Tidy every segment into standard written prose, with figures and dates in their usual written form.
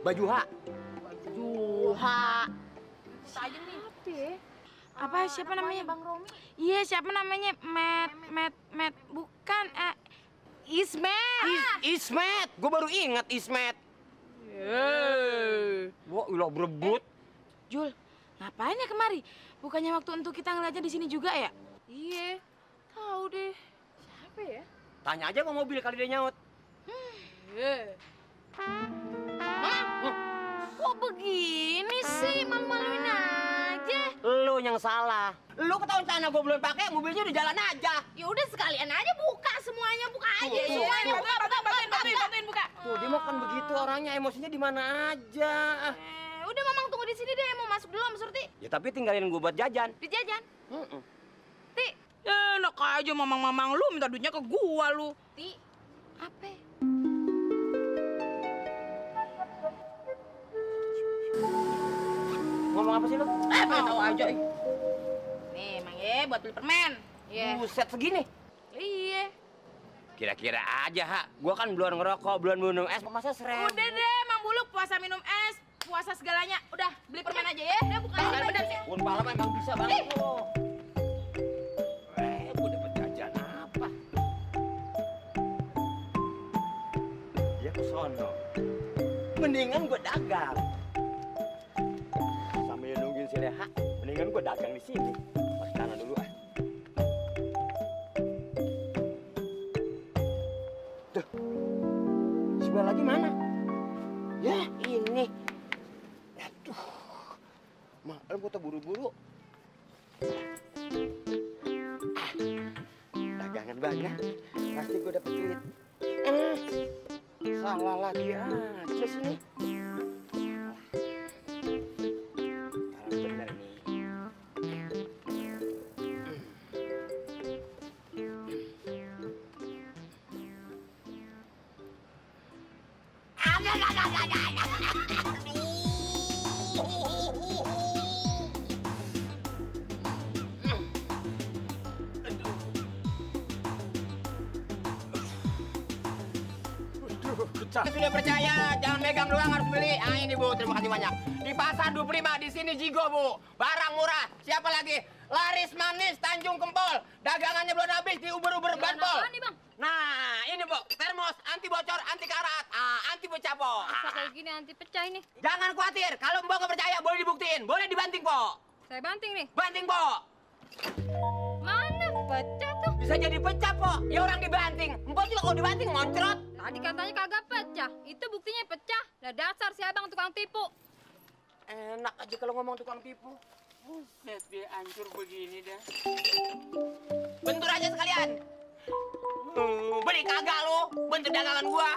Baju H. Duha. Aja nih. Apa siapa namanya? Bang Romi. Iya, siapa namanya? Matt. Bukan, Ismet. Ismet. Gue baru ingat Ismet. Wah, ulah berebut. Jul, ngapain ya kemari? Bukannya waktu untuk kita ngeliatnya di sini juga ya? Iya. Tahu deh. Siapa ya? Tanya aja ke mobil kali dia nyaut. Kok begini sih? Malu-maluin aja. Lu yang salah. Lu ketahuan tanah gue belum pakai, mobilnya udah jalan aja. Ya udah sekalian aja buka semuanya, buka aja semuanya. Bantuin buka. Tuh, dia makan begitu orangnya, emosinya di mana aja. Udah Mamang tunggu di sini deh, mau masuk dulu sama Surti. Ya tapi tinggalin gue buat jajan. Dijajan. Ti, Enak aja mamang-mamang lu minta duitnya ke gua lu. Ti. Apa? Ngomong apa sih lu? Tahu aja. Nih, Mang buat beli permen. Iya. Buset segini. Iya. Kira-kira aja, Ha. Gua kan belum ngerokok, belum minum es, masa 1000. Udah deh, Mang Buluk puasa minum es, puasa segalanya. Udah, beli permen aja ya. Udah buka aja. Bener sih. Pun pala emang bisa banget lo. Gua dapet jajan apa? Dia ke sono. Mendingan gua dagang. Sambil nungguin si Leha, mendingan gua dagang di sini. Pakai tangan dulu ah. Tuh. Sebelah lagi mana? Ya, ini. Aduh. Maklum gua buru-buru. Dagangan banyak. Pasti gua dapet duit. Salah lagi aja sini. Kalau bener nih. Sudah percaya, jangan megang doang, harus beli. Ah ini Bu, terima kasih banyak. Di pasar 25, di sini Jigo Bu. Barang murah. Siapa lagi? Laris manis Tanjung Kempol. Dagangannya belum habis, diuber-uber banpol. Apaan nih, Bang? Nah, ini Bu, termos anti bocor, anti karat, anti pecah Po. Masa kayak gini anti pecah ini? Jangan khawatir, kalau Mbok nggak percaya boleh dibuktiin, boleh dibanting Po. Saya banting nih. Banting Po. Mana pecah tuh? Bisa jadi pecah Po. Ya orang dibanting. Mbok juga kalau dibanting moncrot. Tadi katanya kagak pecah. Itu buktinya pecah. Lah dasar si abang tukang tipu. Enak aja kalau ngomong tukang tipu. Buset, dia hancur begini dah. Bentur aja sekalian. Beli kagak lo, bentuk dagangan gua.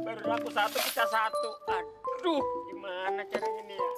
Baru laku satu, pecah satu. Aduh, gimana caranya nih ya?